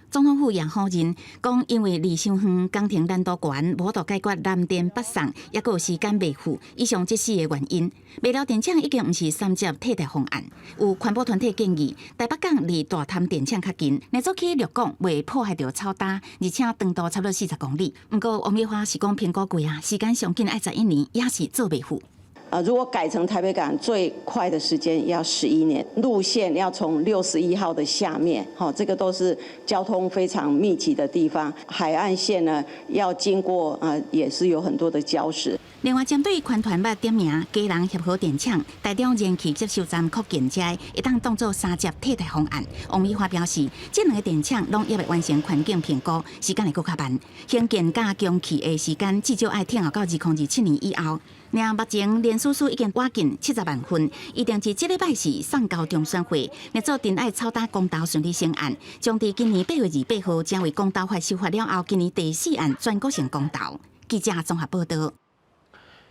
總統府也否認，講因為離傷遠，工程難度懸，無法度解決南電北送，抑閣有時間未赴，以上這四个原因。麥寮電廠已經毋是三接替代方案。有環保團體建議，台北港離大潭電廠較近，若做起陸港袂破壞著草礁，而且長度差不多40公里。毋過王美花是講評估過啊，時間上緊愛11年，也是做袂赴。啊，如果改成台北港，最快的時間要11年，路線要從61號的下面，好，這個都是交通非常密集的地方。海岸線呢，要經過啊，也是有很多的礁石。另外，針對環團捌點名基隆協和電廠、台中燃氣接收站擴建這會當當做三接替代方案。王美花表示，這兩个電廠攏猶未完成環境評估，時間會閣較慢，興建佮供氣的時間至少愛等候到2027年以後。爾目前聯署書已經挖進70萬份，預定佇這禮拜四送交中選會，若做珍愛草礁公投順利成案，將佇今年8月28號成為公投法修法了後，今年第四案全國性公投。記者綜合報導。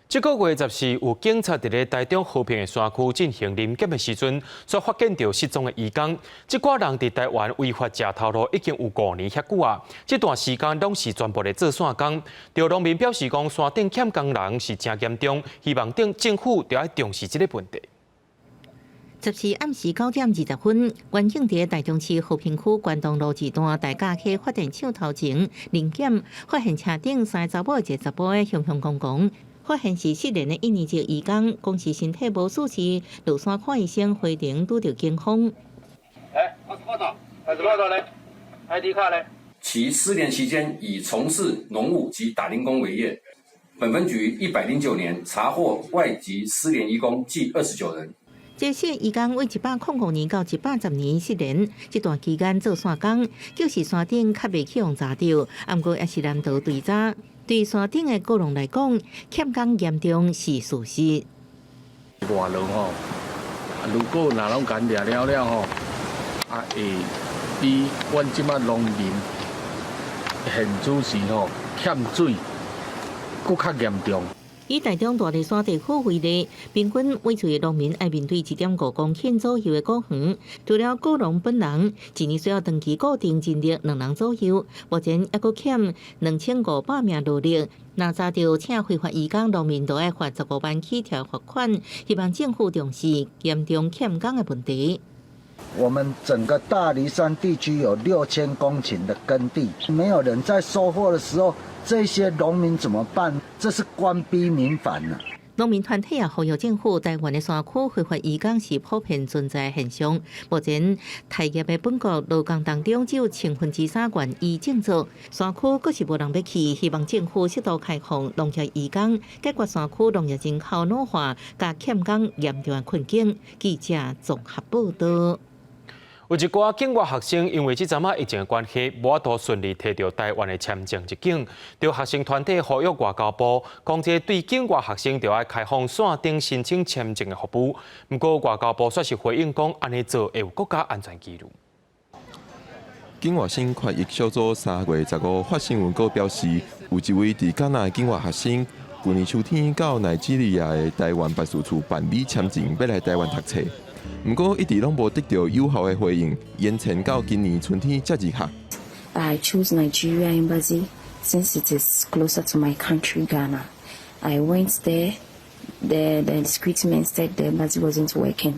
這个月14，有警察佇咧台中和平的山區進行臨檢的時陣，煞發現著失蹤的移工。這掛人佇台灣違法食頭路已經有5年遐久啊！這段時間攏是全部咧做散工。著農民表示講，山頂欠工人是誠嚴重，希望頂政府著愛重視這个問題。14暗時9點20分，員警佇台中市和平區關東路二段大甲溪發電廠頭前臨檢，發現車頂三个查某一个查埔雄雄公公。發現是失聯的印尼籍移工，講是身體無舒適，落山看醫生，回程拄著警方。來，28號咧，ID 卡咧。其失聯期間以從事農務及打零工為業。本分局109年查獲外籍失聯移工計29人。這些移工為105年到110年失聯，這段期間做散工，就是山頂較袂去予查著，毋過也是難逃追查。對山頂的果農來講，欠工嚴重是事實。外勞吼，如果若攏共掠了了吼，啊會比阮這擺農民現主時吼欠水，閣較嚴重。以台中大麗山地區為例，平均每喙農民愛面對1.5公頃左右的果園。除了果農本人，一年需要長期固定人力兩人左右。目前猶閣欠2500名勞力。若查著請非法移工，農民就愛罰15萬起跳罰款。希望政府重視嚴重欠工的問題。我們整個大梨山地區有6000公頃的耕地，沒有人在收穫的時候，這些農民怎麼辦？這是官逼民反啊！農民團體也呼籲政府，台灣的山區非法移工是普遍存在現象。目前，待業的本國勞工當中，只有3/1000願意正做。山區閣是無人欲去，希望政府適度開放農業移工，解決山區農業人口老化佮欠工嚴重的困境。記者綜合報道。有一寡境外學生因為這陣仔疫情的關係，無法度順利提著台灣的簽證入境。著學生團體呼籲外交部，講這對境外學生著愛開放線頂申請簽證的服務。毋過外交部煞是回應講，按呢做會有國家安全疑慮。境外生權益小組3月15發新聞稿表示，有一位佇加納的境外學生，舊年秋天到奈及利亞的台灣辦事處辦理簽證，欲來台灣讀冊。毋過一直攏無得著有效的回應，延遲到今年春天才入學。 I chose Nigeria Embassy since it is closer to my country, Ghana. I went there. The security man said the embassy wasn't working.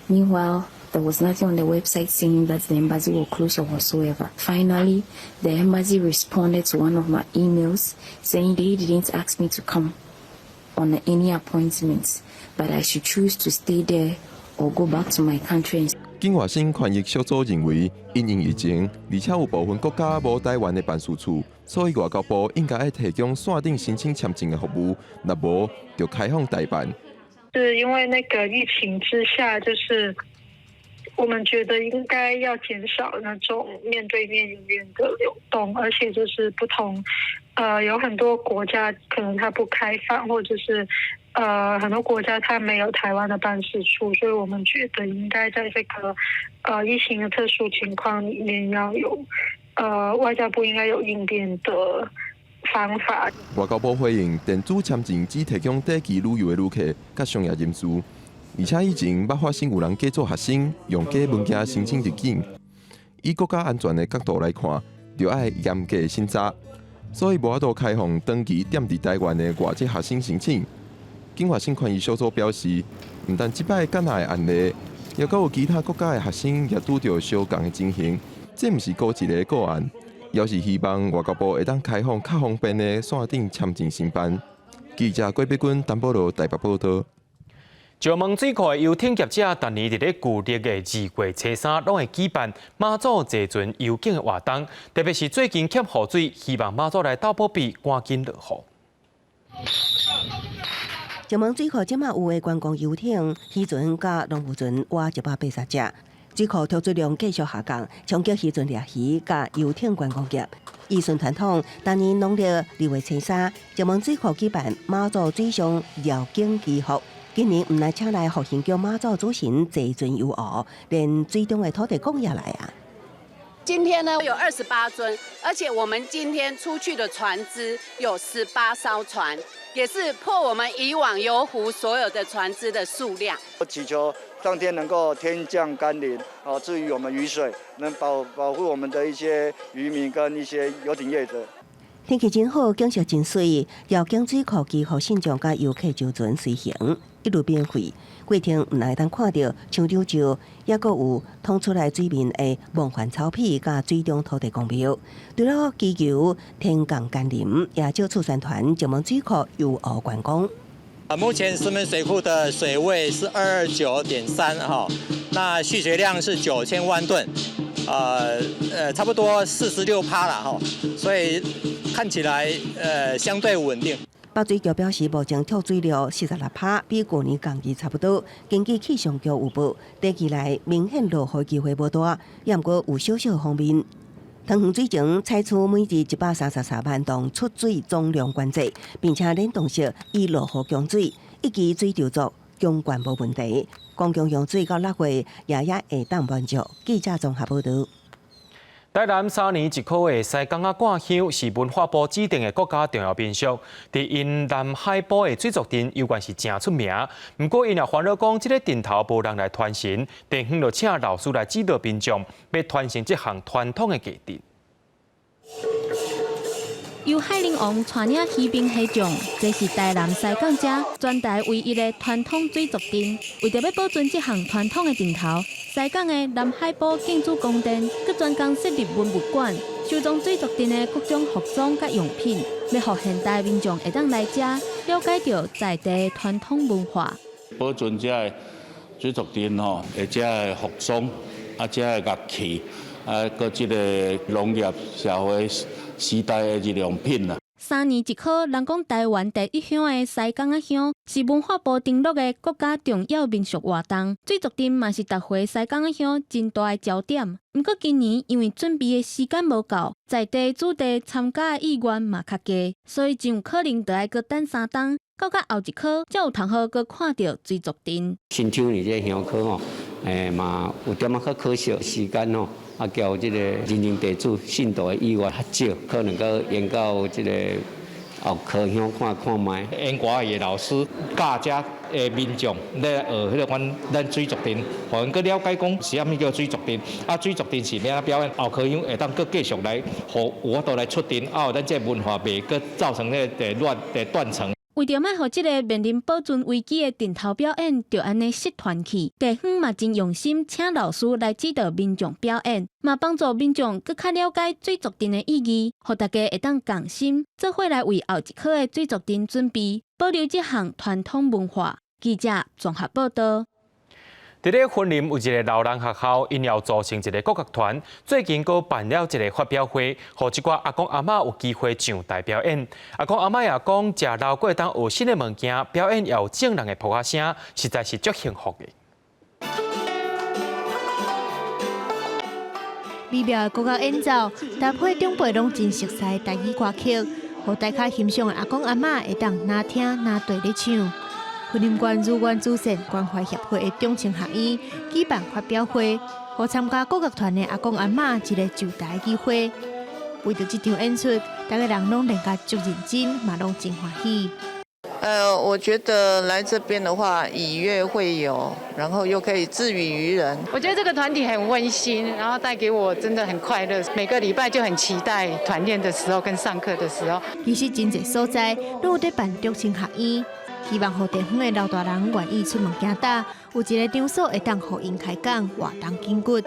Meanwhile, there was nothing on the website saying that the embassy will close or whatsoever. Finally, the embassy responded to one of my emails saying they didn't ask me to come on any appointments, but I should choose to stay there or go back to my country. 境外生權益小組認為，因應疫情，而且有部分國家無台灣的辦事處，所以外交部應該愛提供線頂申請簽證的服務，若無就開放代辦。是因為那個疫情之下，就是我們覺得應該要減少那種面對面人員的流動，而且就是不同，有很多國家可能它不開放，或者是很多國家它沒有台灣的辦事處，所以我們覺得應該在這個疫情的特殊情況裡面，要有外交部應該有應變的方法。外交部回應，電子簽證只提供短期旅遊的旅客佮商業人士，而且以前捌發生有人假做學生，用假文件申請入境。以國家安全的角度來看，著愛嚴格審查，所以無法度開放長期踮佇台灣的外籍學生申請。境外生權益小組表示，毋但這擺加納的案例，猶閣有其他國家的學生也拄著相仝的情形，這毋是孤一个個案，猶是希望外交部會當開放較方便的線頂簽證申辦。記者郭碧君、陳保羅台北報道。石門水庫的遊艇業者，逐年佇咧舊曆的2月初3，攏會舉辦媽祖坐船遊景的活動，特別是最近欠雨水，希望媽祖來鬥保庇，趕緊落雨。石門水庫這馬有的觀光遊艇、漁船佮農夫船，倚180隻。水庫蓄水量繼續下降，衝擊漁船獵魚佮遊艇觀光業。依循傳統，逐年農曆2月初3，石門水庫舉辦媽祖水上繞境祈福。今年毋但請來福興宮媽祖主神坐船遊湖，連水中的土地公也來啊！今天呢有28尊，而且我們今天出去的船隻有18艘船，也是破我們以往遊湖所有的船隻的數量。我祈求上天能夠天降甘霖，哦，賜予我們雨水，能保護我們的一些漁民跟一些遊艇業者。天氣真好，景色真媠，繞境水庫祈福信眾佮遊客舟船隨行，一路免費。過程毋但會當看著樟柳石，猶閣有淌出來水面的夢幻草皮佮水中土地公廟。除了祈求天降甘霖，也藉此宣傳石門水庫遊湖觀光。啊，目前石門水庫的水位是229.3哈，那蓄水量是9000萬噸，差不多46趴了哈，所以看起來相對穩定。北水局表示，目前蓄水量46趴，比舊年同期差不多。根據氣象局預報，短期內明顯落雨機會無大，也毋過有少少鋒面。桃園水情採取每日133萬噸出水總量管制，並且連動式以落雨供水，預期水量足，供灌無問題。公共用水到6月也會當滿足。記者綜合報道。台南三年一考的西港仔掛香是文化部指定的國家重要民俗，佇𪜶南海埔的水族鎮猶原是誠出名。毋過𪜶也煩惱講，這个陣頭無人來傳承，地方就請老師來指導民眾，欲傳承這項傳統的藝術。由海龍王帶領漁兵下將，這是台南西港遮全台唯一的傳統水族陣。為著欲保存這項傳統的陣頭，西港的南海埔建築宮殿，閣專工設立文物館，收藏水族陣的各種服裝佮用品，欲予現代民眾會當來遮了解著在地傳統文化。保存這个水族陣吼，的這个服裝啊，這个樂器啊，閣這个農業社會時代的日用品啦。三年一考，人講台灣第一鄉的西港仔鄉是文化部登錄的國家重要民俗活動，水族陣嘛是逐回西港仔鄉真大的焦點。毋過今年因為準備的時間無夠，在地主地參加的意願嘛較低，所以真有可能著愛閣等三冬，到甲後一考才有通好閣看著水族陣。親像你這个鄉考吼，嘛有點仔較可惜，時間吼。啊，交這个認認地主信徒的意願較少，可能閣延到這个後考鄉看看覓。演歌戲的老師教遮的民眾咧學彼个阮咱水族陣，予𪜶閣了解講是啥物叫水族陣，啊水族陣是欲按怎表演，後考鄉會當閣繼續來，予有法度來出陣，啊，予咱這个文化袂閣造成彼个亂的斷層。為著莫予這个面臨保存危機的陣頭表演，就按呢失傳去。地方嘛真用心，請老師來指導民眾表演，嘛幫助民眾閣較了解水族陣的意義，予大家會當仝心做伙來為後一考的水族陣準備，保留這項傳統文化。記者綜合報導。佇咧雲林有一个老人學校，𪜶有組成一个國樂團，最近閣辦了一个發表會，予這寡阿公阿嬤有機會上台表演。阿公阿嬤也講，食老閣會當學新的物件，表演也有眾人的噗仔聲，實在是足幸福的。美妙的國樂演奏，搭配長輩攏真熟悉的台語歌曲，予大家欣賞的阿公阿嬤會當若聽若綴咧唱。雲林縣如願慈善關懷協會的長青學院舉辦發表會，予參加國樂團的阿公阿嬤一个上台機會。為著這場演出，逐家人攏練甲足認真，嘛攏真歡喜。我覺得來這邊的話，以樂會友，然後又可以自娛娛人。我覺得這個團體很溫馨，然後帶給我真的很快樂。每個禮拜就很期待團練的時候跟上課的時候。其實真濟所在攏有佇辦長青學院，希望予地方的老大人願意出門行搭，有一个場所會當予𪜶開講活動筋骨，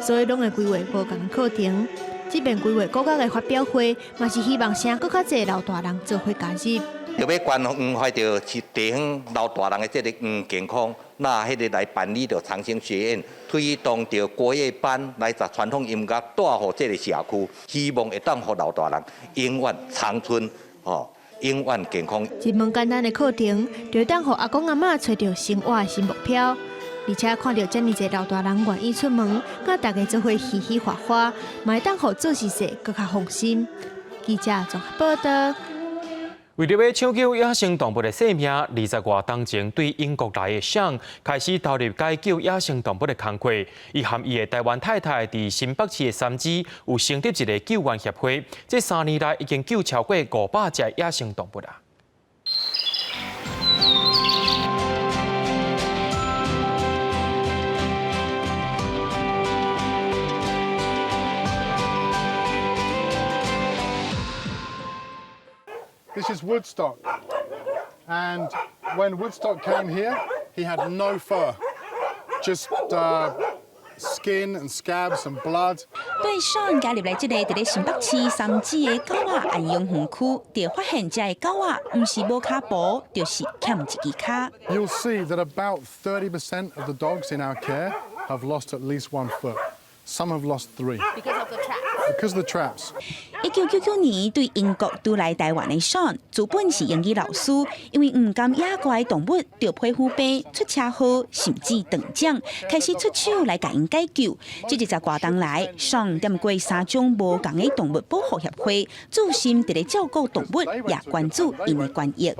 所以攏會規劃無仝的課程。這邊規劃國樂的發表會，嘛是希望請閣較濟老大人做伙加入。著欲關懷著是地方老大人的這个健康，那彼个來辦理著長青學院推動著國樂班來將傳統音樂帶予這个社區，希望會當予老大人永遠長春，吼，永遠健康。一門簡單的課程，就當予阿公阿嬤揣著生活的新目標，而且看著遮爾濟老大人願意出門，佮大家做伙嘻嘻哈哈，嘛會當予做事勢閣較放心。記者綜合報導。為著欲搶救野生動物的性命，二十外冬前對英國來的桑開始投入解救野生動物的工課。伊和伊的台灣太太佇新北市的三芝有成立一个救援協會，這三年來已經救超過500隻野生動物啦。 This is Woodstock, and when Woodstock came here, he had no fur, just skin and scabs and blood. 對桑加入來這个佇咧新北市三芝的狗仔安養園區，就發現遮的狗仔毋是無跤步，就是欠一支跤。 You'll see that about 30% of the dogs in our care have lost at least one foot. Some have lost three. Because of the traps. Because of the traps. 1999年對英國渡來台灣的桑，主本是英語老師，因為毋甘野怪動物著皮膚病、出車禍，甚至斷掌，開始出手來共𪜶解救。這二十外冬來，桑踮過三種無仝的動物保護協會，注心佇咧照顧動物，也關注𪜶的權益。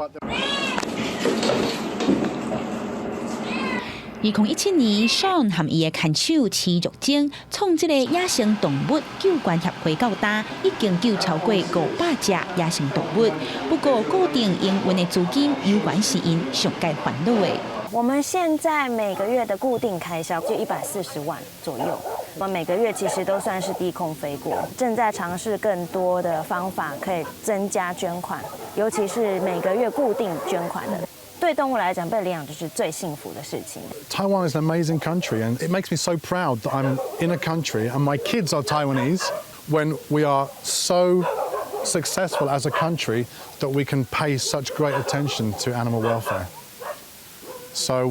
2017年，Sean 和伊的牽手徐玉晶創這个野生動物救援協會到今，已經救超過500隻野生動物。不過，固定營運的資金猶原是𪜶上蓋煩惱的。我們現在每個月的固定開銷就140萬左右，我們每個月其實都算是低空飛過，正在嘗試更多的方法可以增加捐款，尤其是每個月固定捐款的。對動物來講，被領養就是最幸福的事情。 Taiwan is an amazing country, and it makes me so proud that I'm in a country and my kids are Taiwanese when we are so successful as a country that we can pay such great attention to animal welfare. So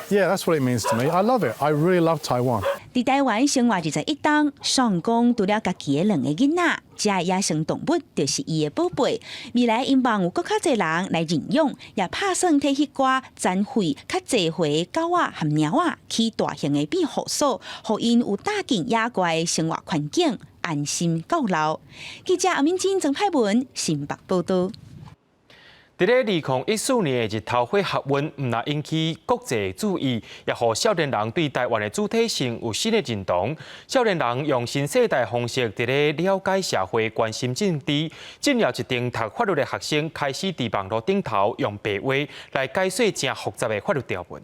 yeah, that's what it means to me. I love it. I really love Taiwan. 佇台灣生活21冬，雙公除了家己的兩个囡仔，這野生動物就是伊的寶貝。未來𪜶望有閣較濟人來認養，也拍算提彼寡殘廢較濟歲的狗仔和貓仔去大型的庇護所，予𪜶有搭進野外的生活環境，安心到老。記者阿敏珍、曾派文新北報道。佇咧2014年的日頭火學運，毋但引起國際注意，也予少年人對台灣的主體性有新的認同。少年人用新世代方式，佇咧了解社會、關心政治。進入一間讀法律的學生開始佇網路頂頭用白話來解說誠複雜的法律條文。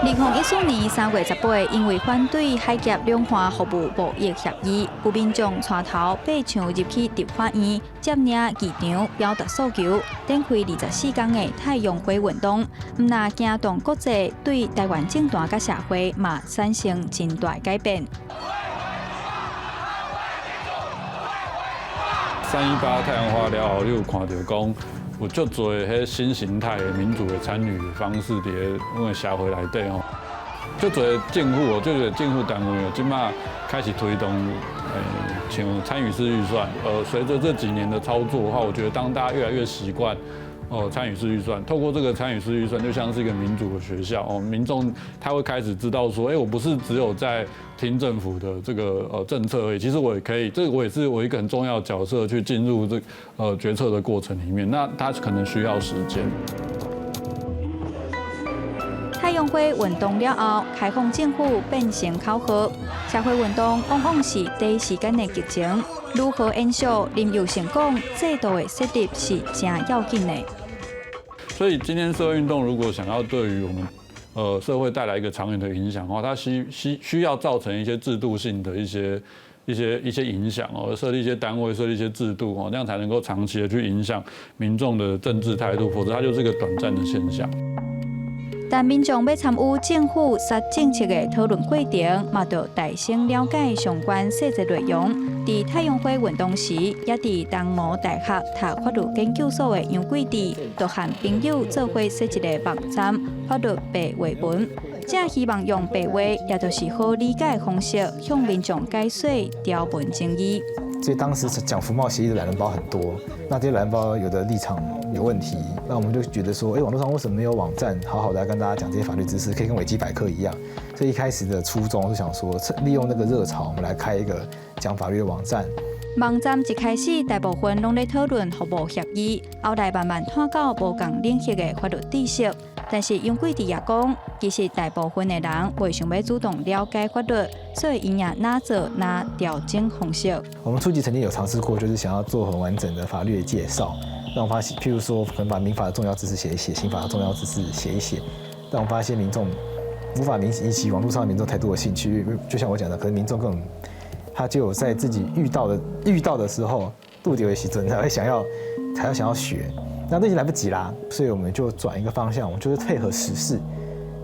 2014年3月18，因為反對海峽兩岸服務貿易協議，有民眾帶頭爬牆入去立法院，佔領議場，表達訴求，展開24天的太陽花運動。毋但驚動國際，對台灣政壇佮社會嘛產生真大改變。318太陽花了後，你有看著講有足濟彼新形態的民主的參與方式佇咧阮的社會內底吼，足濟政府哦，足濟政府單位哦，這馬開始推動，像參與式預算。隨著這幾年的操作的話，我覺得當大家越來越習慣哦參與式預算，透過這個參與式預算，就像是一個民主的學校哦，民眾他會開始知道說，我不是只有在聽政府的這個政策而已，其實我也可以，這個我也是我一個很重要的角色去進入這決策的過程裡面，那他可能需要時間。太陽花運動了後，開放政府變成口號，社會運動往往是短時間的激情，如何延續？林祐誠講，制度的設立是誠要緊的。所以今天社會運動如果想要對於我們社會帶來一個長遠的影響的話，它需要造成一些制度性的一些影響哦，設立一些單位，設立一些制度哦，這樣才能夠長期的去影響民眾的政治態度，否則它就是一個短暫的現象。但民眾欲參與政府設政策的討論過程，嘛著大聲了解相關細節內容。佇太陽花運動時，也佇東吳大學讀法律研究所的楊貴智，就和朋友做伙設一个網站法律白話文，正希望用白話，也就是好理解的方式，向民眾解說條文爭議。所以當時講服貿協議的懶人包很多，那這些懶人包有的立場有問題，那我們就覺得說，哎，網絡上為什麼沒有網站好好的來跟大家講這些法律知識，可以跟維基百科一樣？所以一開始的初衷是想說，利用那個熱潮，我們來開一個講法律的網站。網站一開始大部分攏咧討論服貿協議，後來慢慢拓到無仝領域的法律知識。但是楊貴智也講，其實大部分的人袂想欲主動了解法律，所以𪜶也若做若調整方式。我們初期曾經有嘗試過，就是想要做很完整的法律的介紹，讓我發現，譬如說可能把民法的重要知識寫一寫，刑法的重要知識寫一寫，但我發現民眾無法引起網絡上民眾太多的興趣，就像我講的，可能民眾更他就有在自己遇到的時候，拄著的時陣才會想要，才要想要學。那那已經來不及啦，所以我們就轉一個方向，我們就是配合時事，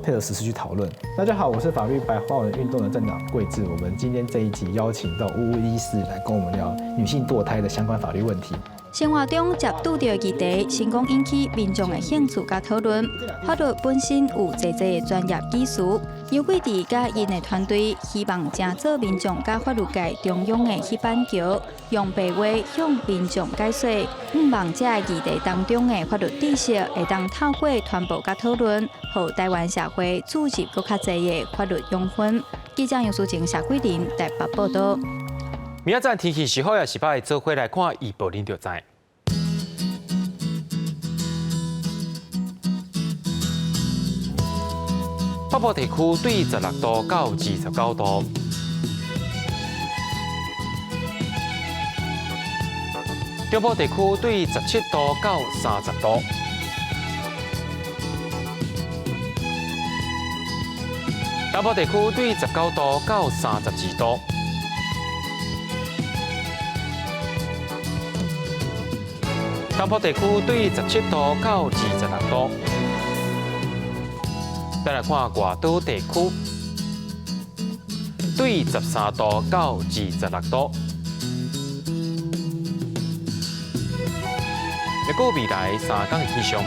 配合時事去討論。大家好，我是法律白話文運動的站長貴智，我們今天這一集邀請到烏烏醫師來跟我們聊女性墮胎的相關法律問題。生活中接觸著的議題，成功引起民眾的興趣佮討論。法律本身有濟濟的專業技術，楊貴智佮𪜶的團隊希望成做民眾佮法律界中央的彼板橋，用白話向民眾解說，向望這个議題當中的法律知識會當透過傳播佮討論，予台灣社會注入閣較濟的法律養分。記者楊淑靜、謝桂林台北報道。明仔載天氣是好抑是歹，做伙來看預報，恁就知。北部地區對16度到29度，中部地區對17度到30度，南部地區對19度到32度，東部地區對17度到26度。再來看外島地區，對13度到26度。一個未來3天的氣象。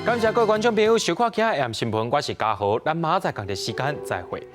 感謝各位觀眾朋友收看今日的新聞，我是嘉豪，咱明仔載仝個時間再會。